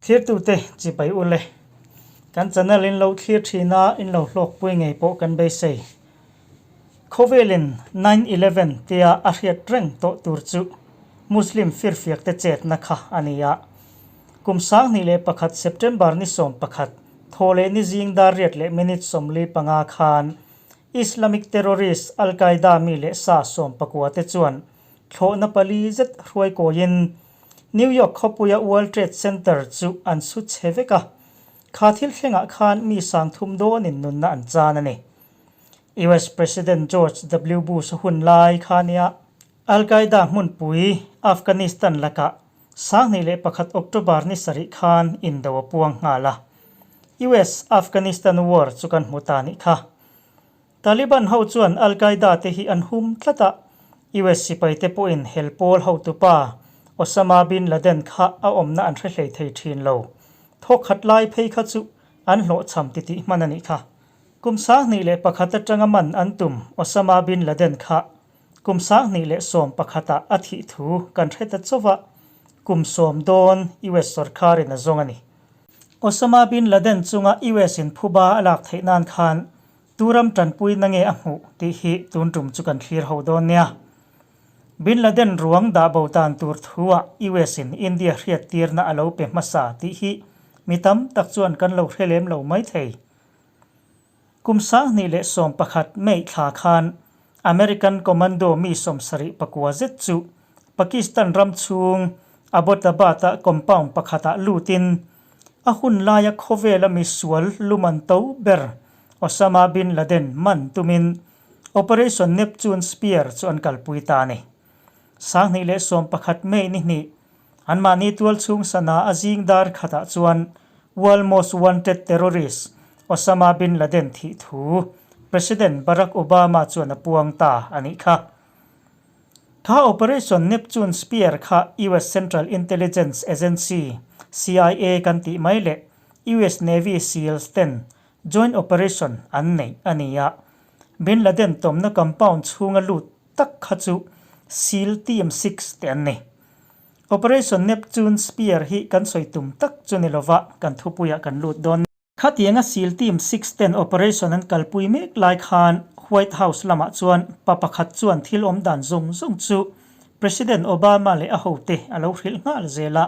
Thirtute chibai u le. Kan channel in lo thlir thin a, in lo hlawkpui ngei pawh kan beisei. Khawvelin 9/11 tia a hriat reng tawh tur chu Muslim firfiakte chetna kha a ni a. Kum 2001 September ni 11, thaw leh ni zing dar riat leh minute 45 khan Islamic terrorist Al-Qaeda mi leh sa 19 te chuan thlawhna pali zet hruai kawiin New York khawpuia World Trade Center chu an su chhe vek a, kha thil thlengah khan mi sang thum dawnin nunna an chan a ni. US President George W. Bush a hun lai kha nia Al-Qaeda hmunpui Afghanistan lakah 2001 October ni sarih khan indo a puang nghal a. US-Afghanistan War chu kan hmu ta nih kha. Taliban ho chuan Al-Qaeda te hi an hum tlat a, US sipaite pawhin hel pawl hotupa Osama bin Laden kha a awmna an hre hlei thei thin lo. Thawkkhat lai phei kha chu an hlawhchham titih hman a nih kha. Kum 2001 atanga man an tum Osama bin Laden kha kum 2011 ah a thih thu kan hre ta chauh a, kum sawm dawn US sawrkharin a zawng a ni. Osama bin Laden chunga US in phuba a lak theih nan khan Tu ram tanpui na nge a hmuh tih hi tun tum chu kan thlir ho dawn nia. Bin Laden ruang dah bo dan tur thuah US in India hriattirna a lo pe hmasa tih hi mi tam tak chuan kan lo hre lem lo mai thei. Kum 2011 May thla khan American Commando mi 74 zet chu Pakistan ram chhung Abbottabad-a compound pakhatah lutin A hun laia khawvela misual luman to ber Osama bin Laden man tumin Operation Neptune Spear chu an kalpui ta a ni. 2011 May ni hnih, anmahni tualchhung sana a zing dar khatah chuan World Most Wanted Terrorist Osama bin Laden thih thu President Barack Obama chuan a puang ta a nih kha. Kha Operation Neptune Spear kha US Central Intelligence Agency, CIA, kan tih mai leh US Navy SEALs ten joint operation an neih a ni a. Bin Laden tawmna compound chhunga lut tak kha chu SEAL Team 6 te an ni. Operation Neptune Spear hi kan sawi tum tak chu ni lova kan thupuiah kan lut dawn. Khatianga SEAL Team 6 ten operation an kalpui mek lai khan White House lamah chuan pa pakhat chuan thil awm dan zawng zawng chu President Obama leh a hote a lo hrilh nghal zel a.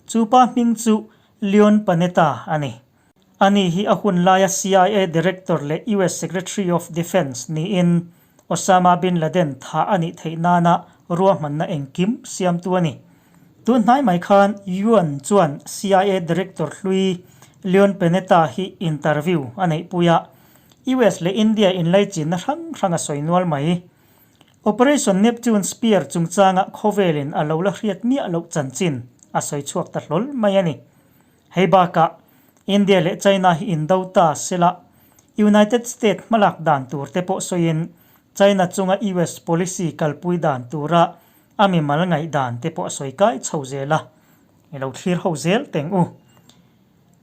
Chu pa hming chu Leon Panetta a ni. Ani hi a hun laia CIA Director leh US Secretary of Defense niin Osama bin Laden thah a nih theih nana ruahmanna engkim siamtu a ni. Tun hnai mai khan Yuan chuan CIA Director hlui Leon Panetta hi interview a neihpui a, US leh India inlaichinna hrang hrang a sawi nual mai. Operation Neptune Spear chungchanga khawvelin a lo la hriat miah loh chanchin a sawi chhuak ta hlawl mai a ni. Hei bakah India leh China hi indo ta sela, United State hmalak dan tur te pawh sawiin China chunga US policy kalpui dan tura a mimal ngaihdan te pawh a sawi kai chho zel a, i lo thlir ho zel teng u.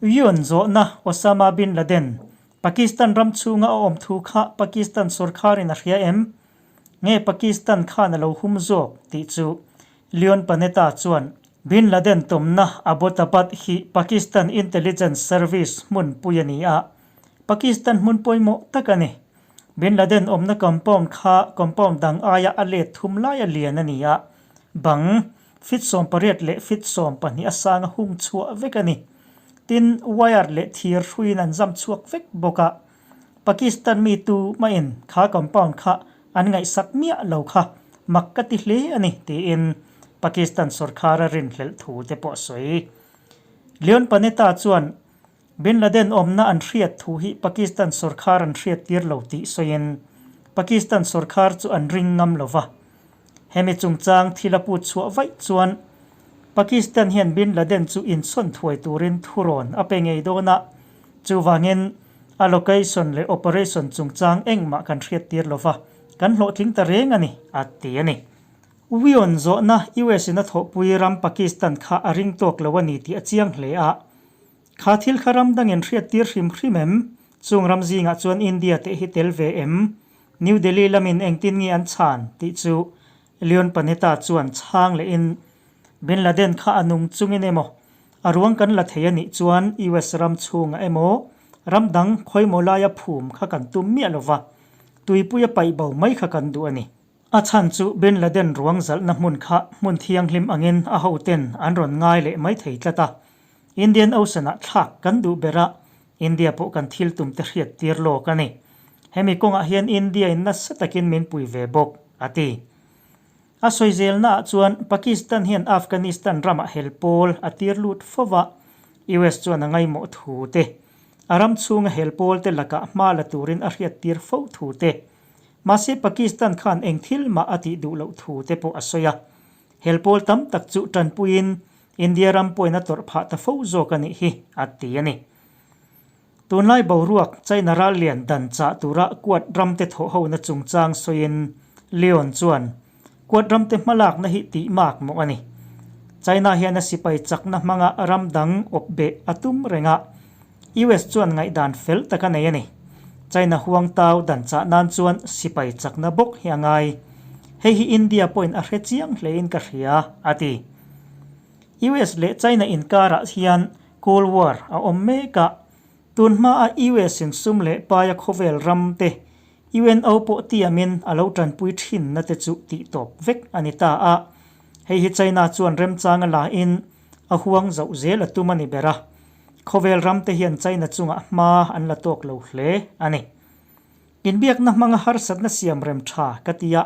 Yun zawhna Osama bin Laden, Pakistan ram chhunga a awm thu kha Pakistan sawrkharin a hria em? Nge Pakistan khan a lo hum zawk tih chu Leon Panetta chuan Bin Laden tawmna Abbottabad hi Pakistan Intelligence Service hmunpui a ni a, Pakistan hmun pawimawh tak a ni. Bin Laden awmna compound kha compound dang aia a let thum laia lian a ni a, bang feet 18 leh feet 12 a sanga hung chhuah vek a ni. Tin, wire leh thir hruiin an zam chhuak vek bawk a. Pakistan mi tu mahin kha compound kha an ngaihsak miah lo kha mak ka ti hle a ni, tiin Pakistan sawrkhara rinhlelh thu te pawh a sawi. Leon Panetta chuan Bin Laden awmna an hriat thu hi Pakistan sawrkhar an hriat tir lo tih sawiin Pakistan sawrkhar chu an ring ngam lo va. Hemi chungchang thil a put chhuah vaih chuan Pakistan hian Bin Laden chu insawn thuai turin thurawn a pe ngei dawn a, chuvangin a location leh operation chungchang engmah kan hriat tir lo va, kan hlawhtling ta reng a ni, a ti a ni. Wion zawhna US in a thawhpui ram Pakistan kha a ring tawk lo a ni tih a chiang hle a. Kha thil kha ram dangin hriat tir hrim hrim em? Chung ram zingah chuan India teh hi tel ve em? New Delhi lamin engtin nge an chhan tih chu Leon Panetta chuan chhang lehin Bin Laden kha a nung chungin emaw? A ruang kan la thei a nih chuan US ram chhungah emaw ram dang khawimaw laia phum kha kan tum miah lo va, tuipuia paih bo mai kha kan duh a ni. A chhan chu Bin Laden ruang zalhna hmun kha hmun thianghlim angin a hoten an rawn ngai leh mai thei tlat a. Indian Ocean-ah thlak kan duh ber a, India pawh kan thil tum te hriat tir lawk a ni. Hemi kawngah hian India-in nasa takin min pui ve bawk, a ti. A sawi zelnaah chuan Pakistan hian Afghanistan ramah hel pawl a tir lut fo va, US chuan a ngaimawh thu te, a ram chhunga hel pawl te lakah hma la turin a hriat tir fo thu te, mahse Pakistan khan eng thil mah a tih duh loh thu te pawh a sawi a. Hel pawl tam tak chu tanpuiin India ram pawhin a tawrh phah ta fo zawk a nih hi, a ti a ni. Tunlai boruak China ral lian dan chah tura Quad ramte thawhhona chungchang sawiin Leon chuan, Quad ramte hmalakna hi tih mak mawh a ni. China hian a sipai chakna hmanga ram dang awp beh a tum reng a, US chuan ngaihdan fel tak a nei a ni. China huang tau dan chah nan chuan sipai chakna bawk hi a ngai. Hei hi India pawhin a hre chiang hlein ka hria, a ti. US leh China inkarah hian Cold War a awm mek a, tun hmaa US in sum leh paia khawvel ram te UNO pawh tiamin a lo tanpui thinna te chu tih tawp vek a ni ta a. Hei hi China chuan remchang a la in a huang zoh zel a tum a ni ber a, khawvel ram te hian China chungah hma an la tawk lo hle a ni. Inbiakna hmanga harsatna siam rem tha ka ti a,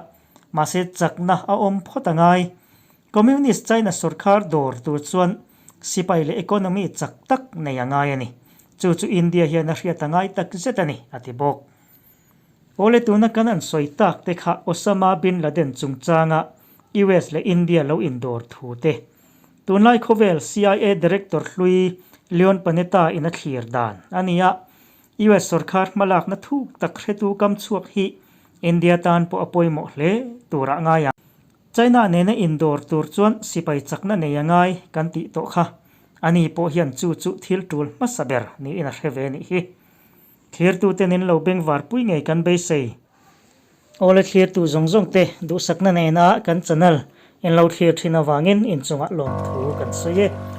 mahse chakna a awm phawt a ngai. Communist China sorkar dawr tur chuan sipai leh economy chak tak nei a ngai a ni. Chu chu India hian a hriat a ngai tak zet a ni, a ti bawk. Awle tuna kan an sawi tak te kha Osama bin Laden chungchanga US leh India lo indawr thu te. Tunlai khawvel CIA Director hlui Leon Panetta in a thlir dan a ni a, US sorkar hmalakna thuk tak hretu kam chhuak hi India tan pawh a pawimawh hle turah ngai ang. China nena indawr tur chuan sipai chakna nei a ngai kan tih tawh kha. Ani pawh hian chu chu thil tul hmasa ber niin a hre ve nih hi. Thlirtute nin lo bengvar pui ngei kan beisei. Awle thlirtu zawng zawng te duhsakna nena kan channel in lo thlir thin avangin inchungah lawmthu kan sawi e.